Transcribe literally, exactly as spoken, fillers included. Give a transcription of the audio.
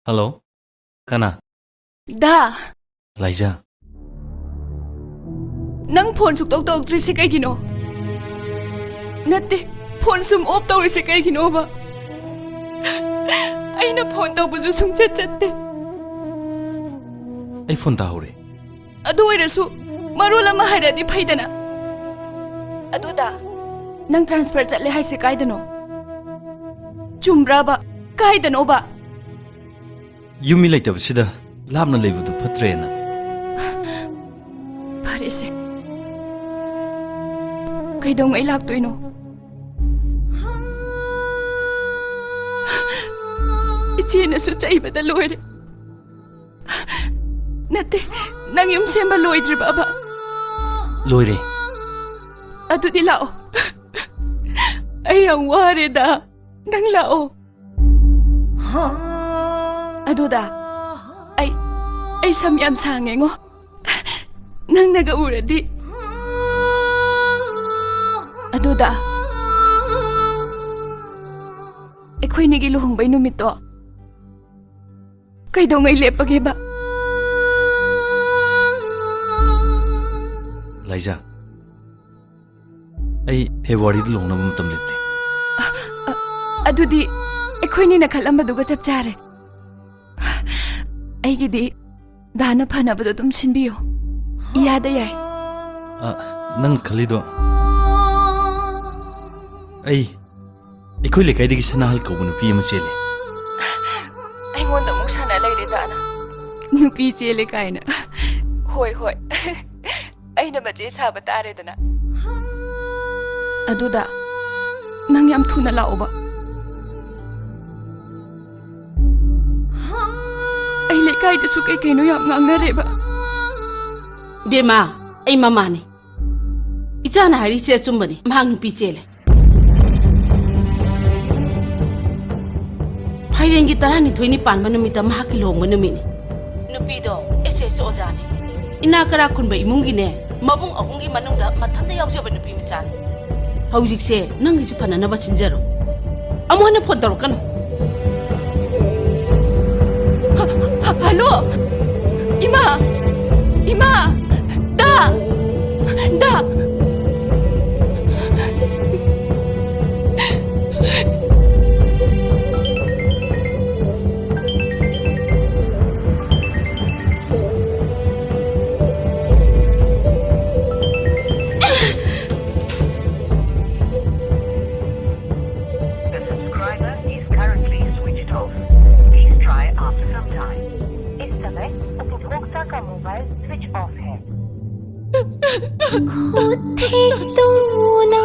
Hello, ꯀꯅꯥ? ꯗꯥ꯫ ꯂꯥꯏꯖꯥ꯫ ꯅꯪ phone ꯁꯨꯛꯇꯧ ꯇꯧꯔꯛꯇ꯭ꯔꯤꯁꯦ ꯀꯩꯒꯤꯅꯣ? ꯅꯠꯇꯦ, ꯐꯣꯟ ꯁꯨꯝ ꯑꯣꯐ ꯇꯧꯔꯤꯁꯦ ꯀꯩꯒꯤꯅꯣꯕ? ꯑꯩꯅ ꯐꯣꯟ ꯇꯧꯕꯁꯨ ꯁꯨꯡꯆꯠ ꯆꯠꯇꯦ꯫ ꯑꯩ ꯐꯣꯟ ꯇꯥꯍꯧꯔꯦ꯫ ꯑꯗꯨ ꯑꯣꯏꯔꯁꯨ ꯃꯔꯣꯜ ꯑꯃ ꯍꯥꯏꯔꯗꯤ ꯐꯩꯗꯅ꯫ ꯑꯗꯨꯗ ꯅꯪ ꯇ꯭ꯔꯥꯟꯁꯐꯔ ꯆꯠꯂꯦ ꯍꯥꯏꯁꯦ ꯀꯥꯏꯗꯅꯣ? ꯆꯨꯝꯕ꯭ꯔꯕ? ꯀꯥꯏꯗꯅꯣꯕ? ꯌꯨꯝ ꯃꯤ ꯂꯩꯇꯕꯁꯤꯗ ꯂꯥꯞꯅ ꯂꯩꯕꯗꯨ ꯐꯠꯇ꯭ꯔꯦꯅ꯫ ꯐꯔꯦꯁꯦ꯫ ꯀꯩꯗꯧꯉꯩ ꯂꯥꯛꯇꯣꯏꯅꯣ? ꯏꯆꯦꯅꯁꯨ ꯆꯩꯕꯗ ꯂꯣꯏꯔꯦ꯫ ꯅꯠꯇꯦ, ꯅꯪ ꯌꯨꯝ ꯁꯦꯝꯕ ꯂꯣꯏꯗ꯭ꯔꯤꯕꯕ? ꯂꯣꯏꯔꯦ꯫ ꯑꯗꯨꯗꯤ ꯂꯥꯛꯑꯣ꯫ ꯑꯩ ꯌꯥꯝ ꯋꯥꯔꯦꯗ꯫ ꯅꯪ ꯂꯥꯛꯑꯣ꯫ ꯑꯗꯨꯗ ꯑꯩ, ꯑꯩ ꯁꯝ ꯌꯥꯝ ꯁꯥꯡꯉꯦꯉꯣ꯫ ꯅꯪꯅꯒ ꯎꯔꯗꯤ꯫ ꯑꯗꯨꯗ ꯑꯩꯈꯣꯏꯅꯤꯒꯤ ꯂꯨꯍꯣꯡꯕꯩ ꯅꯨꯃꯤꯠꯇꯣ ꯀꯩꯗꯧꯉꯩ ꯂꯦꯞꯄꯒꯦꯕ? ꯂꯥꯏꯖꯥ, ꯑꯩ ꯐꯦꯕ꯭ꯔꯨꯋꯥꯔꯤꯗ ꯂꯨꯍꯣꯡꯅꯕ ꯃꯇꯝ ꯂꯦꯞꯂꯦ꯫ ꯑ-, ꯑ-, ꯑꯗꯨꯗꯤ ꯑꯩꯈꯣꯏꯅꯤꯅ ꯈꯜꯂꯝꯕꯗꯨꯒ ꯆꯞ ꯆꯥꯔꯦ꯫ ꯑꯩꯒꯤꯗꯤ ꯗꯥꯅ ꯐꯅꯕꯗꯣ ꯑꯗꯨꯝ ꯁꯤꯟꯕꯤꯌꯣ꯫ ꯏꯌꯥꯗ ꯌꯥꯏ꯫ ꯑ, ꯅꯪ ꯈꯜꯂꯤꯗꯣ, ꯑꯩ ꯑꯩꯈꯣꯏ ꯂꯩꯀꯥꯏꯗꯒꯤ ꯁꯅꯥꯍꯜ ꯀꯧꯕ ꯅꯨꯄꯤ ꯑꯃ ꯆꯦꯜꯂꯦ꯫ ꯑꯩꯉꯣꯟꯗ ꯑꯃꯨꯛ ꯁꯥꯟꯅ ꯂꯩꯔꯦ ꯗꯥꯅ꯫ ꯅꯨꯄꯤ ꯆꯦꯜꯂꯦ ꯀꯥꯏꯅ꯫ ꯍꯣꯏ, ꯍꯣꯏ꯫ ꯑꯩꯅ ꯃꯆꯦ ꯁꯥꯕ ꯇꯥꯔꯦꯗꯅ꯫ ꯑꯗꯨꯗ ꯅꯪ ꯌꯥꯝ ꯊꯨꯅ ꯂꯥꯛꯑꯣꯕ꯫ ꯑꯩ ꯂꯩꯀꯥꯏꯗꯁꯨ ꯀꯩ ꯀꯩꯅꯣ ꯌꯥꯝ ꯉꯥꯡꯅꯔꯦꯕ꯫ ꯕꯦꯝꯃ, ꯑꯩ ꯃꯃꯥꯅꯤ꯫ ꯏꯆꯥꯅ ꯍꯥꯏꯔꯤꯁꯦ ꯑꯆꯨꯝꯕꯅꯤ꯫ ꯃꯍꯥꯛ ꯅꯨꯄꯤ ꯆꯦꯜꯂꯦ꯫ ꯐꯥꯏꯔꯦꯟꯒꯤ ꯇꯔꯥꯅꯤꯊꯣꯏꯅꯤ ꯄꯥꯟꯕ ꯅꯨꯃꯤꯠꯇ ꯃꯍꯥꯛꯀꯤ ꯂꯨꯍꯣꯡꯕ ꯅꯨꯃꯤꯠꯅꯤ꯫ ꯅꯨꯄꯤꯗꯣ ꯑꯦꯁ ꯑꯦꯁ ꯑꯣꯖꯥꯅꯤ꯫ ꯏꯅꯥ ꯀꯔꯥ ꯈꯨꯟꯕ ꯏꯃꯨꯡꯒꯤꯅꯦ, ꯃꯕꯨꯡ ꯑꯍꯨꯝꯒꯤ ꯃꯅꯨꯡꯗ ꯃꯊꯟꯇ ꯌꯥꯎꯖꯕ ꯅꯨꯄꯤ ꯃꯆꯥꯅꯤ꯫ ꯍꯧꯖꯤꯛꯁꯦ ꯅꯪꯒꯤꯁꯨ ꯐꯅꯅꯕ ꯁꯤꯟꯖꯔꯣ꯫ ꯑꯃꯨꯛ ꯍꯟꯅ ꯐꯣꯟ ꯇꯧꯔꯛꯀꯅꯨ꯫ ꯍꯦꯜꯂꯣ! ꯏꯃꯥ! ꯏꯃꯥ! ꯗꯥ! ꯗꯥ! The subscriber is currently switched off. Please try after some time. इस समय उपभोक्ता का मोबाइल स्विच ऑफ है। खुद थे तू ना।